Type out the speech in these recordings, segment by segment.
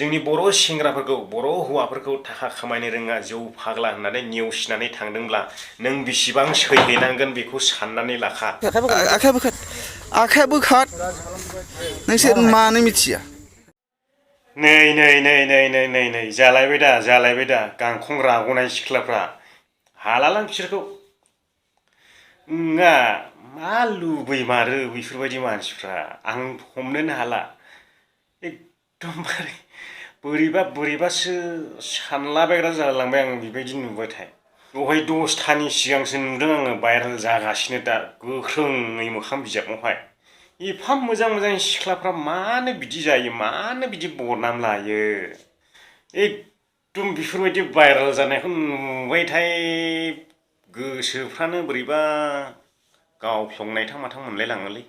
जोंनि बर' सेंग्राफोरखौ बर' हौवाफोरखौ थाखा खामायनो रोङा जौ फाग्ला होननानै नेवसिनानै थांदोंब्ला नों बेसेबां सैहैनांगोन बेखौ साननानै लाखा। आखाइ बोखार नोंसोर मानो मिथिया? नै जालायबाय दा गांखं राग'नाय सिख्लाफ्रा हालालां बिसोरखौ नङा मा लुबैमारो बेफोरबायदि मानसिफ्रा आं हमनोनो हाला एकदमबारे बोरैबासो सानलाबायग्रा जालांबाय आं बेबायदि नुबाथाय। दहाय 10थानि सिगांसो नुदों आङो भाइरेल जागासिनो दा गोख्रोङै मोखां बिजाबावहाय एफा मोजां सिख्लाफ्रा मानो बिदि जायो मानो बिदि बदनाम लायो एकदम बेफोरबायदि भाइरेल जानायखौ नुबायथाय गोसोफ्रानो बोरैबा गावफ्लंनायथां माथां मोनलायलाङोलै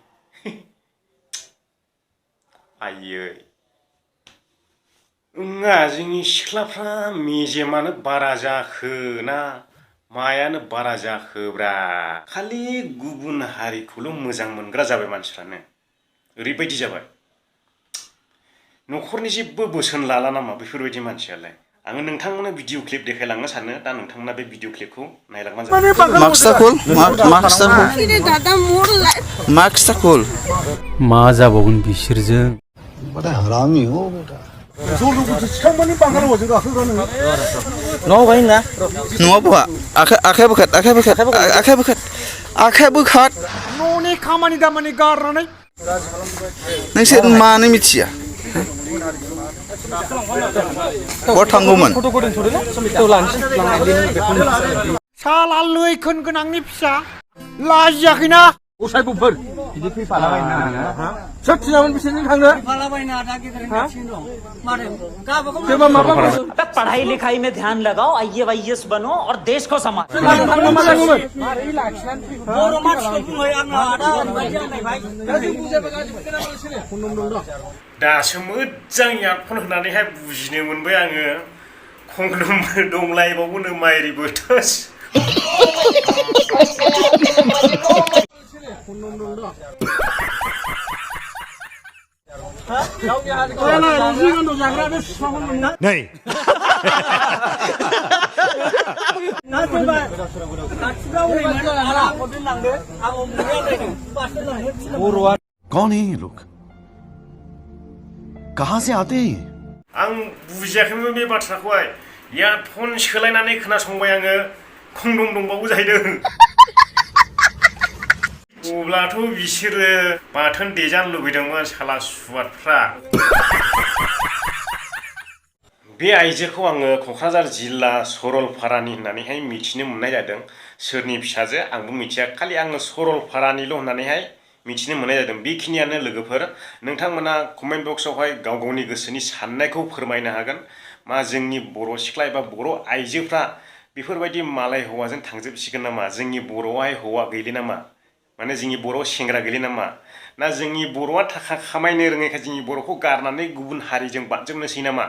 आयै नङा जोंनि सिख्लाफ्रा मेजेमानो बारा जाखो ना मायानो बारा जाखोब्रा खालि गुबुन हारिखौल' मोजां मोनग्रा जाबाय मानसिफ्रानो ओरैबायदि जाबाय न'खरनि जेबो बोसोन लाला नामा बेफोरबायदि मानसियालाय। आङो नोंथांमोननो भिडिअ क्लिप देखायलांनो सानो दा नोंथांमोना बे भिडिअ क्लिपखौ नायलांबानो जाबाय। मा जाबावगोन बिसोरजों न'आव गायनो ना न'आव बहा आखाइ बोखार न'नि खामानि दामानि गारनानै नोंसोर मानो मिथिया? बहा थांगौमोन? साला लैखोन गोनांनि फिसा लाजियाखैना? गसाइबुफोर बिदि फैफालाबायना सोर थिनामोन बिसोरजों थांनो पढ़ाई लिखाई में ध्यान लगाओ IAS बनो और देश को संभालो। दासो मोजां इयारफन होनानैहाय बुजिनो मोनबाय आङो खंदोमबो दंलायबावोनो माइरि बोथोस नै कौन है ये लोग कहां से आते हैं? आं बुजियाखैमोन बे बाथ्राखौहाय इयारफन सोलायनानै खोनासंबाय आङो खंदम दंबावो जाहैदों अब्लाथ' बिसोरो बाथोन देजानो लुबैदोंमोन साला सुवादफ्रा। बे आइजोखौ आङो क'क्राझार जिल्ला सरलपारानि होननानैहाय मिथिनो मोननाय जादों। सोरनि फिसाजो आंबो मिथिया खालि आङो सरलपारानिल' होननानैहाय मिथिनो मोननाय जादों। बेखिनियानो लोगोफोर नोंथांमोना कमेन्ट बक्सआवहाय गाव गावनि गोसोनि साननायखौ फोरमायनो हागोन मा जोंनि बर' सिख्ला एबा बर' आइजोफ्रा बेफोरबायदि मालाय हौवाजों थांजोबसिगोन नामा? जोंनि बर'आवहाय हौवा गैले नामा? माने जोंनि बर' सेंग्रा गैले नामा? ना जोंनि बर'आ थाखा खामायनो रोङैखाय जोंनि बर'खौ गारनानै गुबुन हारिजों बारजोबनोसै नामा?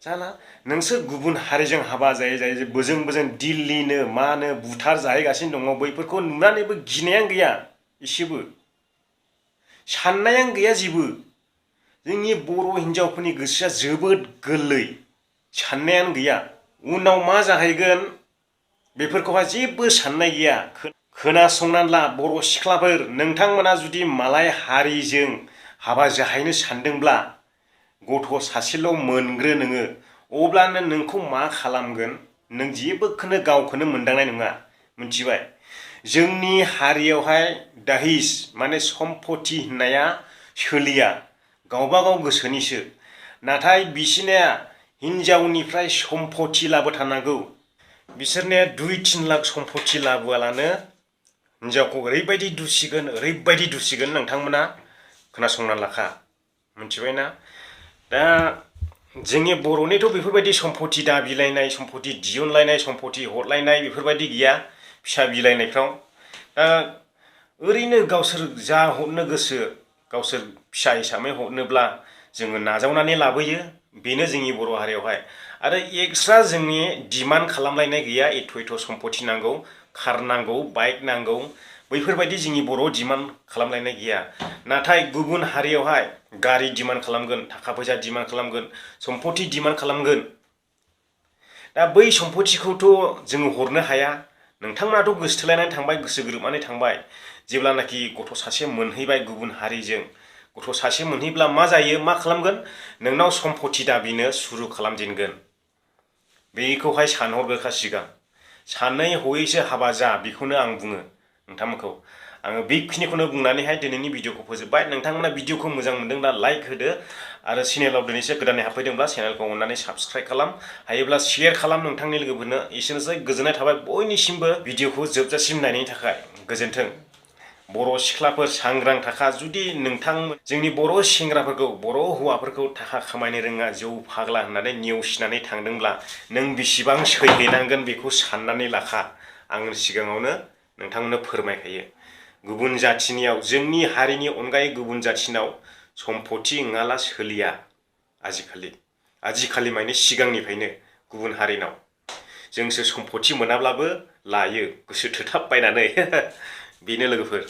जाला नोंसोर गुबुन हारिजों हाबा जायै बोजों दिल्लीनो मानो बुथार जाहैगासिनो दङ बैफोरखौ नुनानैबो गिनायानो गैया एसेबो साननायानो गैया जेबो। जोंनि बर' हिनजावफोरनि गोसोआ जोबोद गोरलै साननायानो गैया उनाव मा जाहैगोन बेफोरखौहाय जेबो साननाय गैया। खोनासंनानै ला बर' सिख्लाफोर नोंथांमोना जुदि मालाय हारिजों हाबा जाहैनो सानदोंब्ला गथ' सासेल' मोनग्रो नोङो अब्लानो नोंखौ मा खालामगोन नों जेबोखौनो गावखौनो मोनदांनाय नङा मिथिबाय। जोंनि हारियावहाय दाहिस माने सम्पति होननाया सोलिया गावबागाव गोसोनिसो नाथाय बिसिनिया हिनजावनिफ्राय सम्पति लाबोथारनांगौ। बिसोरनिया 2-3 लाख सम्पति लाबोआलानो हिनजावखौ ओरैबायदि दुसिगोन नोंथांमोना खोनासंना लाखा मिथिबायना। दा जोंनि बर'निथ' बेफोरबायदि सम्पति दाबिलायनाय सम्पति दिहुनलायनाय सम्पति हरलायनाय बेफोरबायदि गैया फिसा बिलाइनायफ्राव। दा ओरैनो गावसोर जा हरनो गोसो गावसोर फिसा हिसाबै हरनोब्ला जोङो नाजावनानै लाबोयो बेनो जोंनि बर' हारियावहाय। आरो एक्सट्रा जोंनि डिमान्ड खालामलायनाय गैया एथ' सम्पति नांगौ कार नांगौ बाइक नांगौ बैफोरबायदि जोंनि बर' डिमान्ड खालामलायनाय गैया नाथाय गुबुन हारियावहाय गारि डिमान्ड खालामगोन थाखा फैसा डिमान्ड खालामगोन सम्पति डिमान्ड खालामगोन दा बै सम्पतिखौथ' जोङो हरनो हाया नोंथांमोनाथ' गोसोथोलायनानै थांबाय गोसो गोरोबनानै थांबाय जेब्लानाखि गथ' सासे मोनहैबाय गुबुन हारिजों गथ' सासे मोनहैब्ला मा जायो मा खालामगोन नोंनाव सम्पति दाबिनो सुरु खालामजेनगोन बेखौहाय सानहरग्रोखा सिगां सानै हयैसो हाबा जा बेखौनो आं बुङो नोंथांमोनखौ आङो बेखिनिखौनो बुंनानैहाय दिनैनि भिडिअखौ फोजोबबाय नोंथांमोना भिडिअखौ मोजां मोनदोंब्ला लाइक होदो आरो चेनेलाव दिनैसो गोदानै हाबफैदोंब्ला चेनेलखौ अननानै साबस्क्राइब खालाम हायोब्ला शेयार खालाम नोंथांनि लोगोफोरनो एसेनोसै गोजोननाय थाबाय बयनिसिमबो भिडिअखौ जोबजासिम नायनायनि थाखाय गोजोन्थों बर' सिख्लाफोर सांग्रां थाखा जुदि नोंथां जोंनि बर' सेंग्राफोरखौ बर' हौवाफोरखौ थाखा खामायनो रोङा जौ फाग्ला होननानै नेवसिनानै थांदोंब्ला नों बेसेबां सैहैनांगोन बेखौ साननानै लाखा आं सिगाङावनो नोंथांमोननो फोरमायखायो गुबुन जाथिनियाव जोंनि हारिनि अनगायै गुबुन जाथिनाव सम्पति नङाला सोलिया आजिखालि माने सिगांनिफ्रायनो गुबुन हारिनाव जोंसो सम्पति मोनाब्लाबो लायो गोसो थोथाब बायनानै बेनो लोगोफोर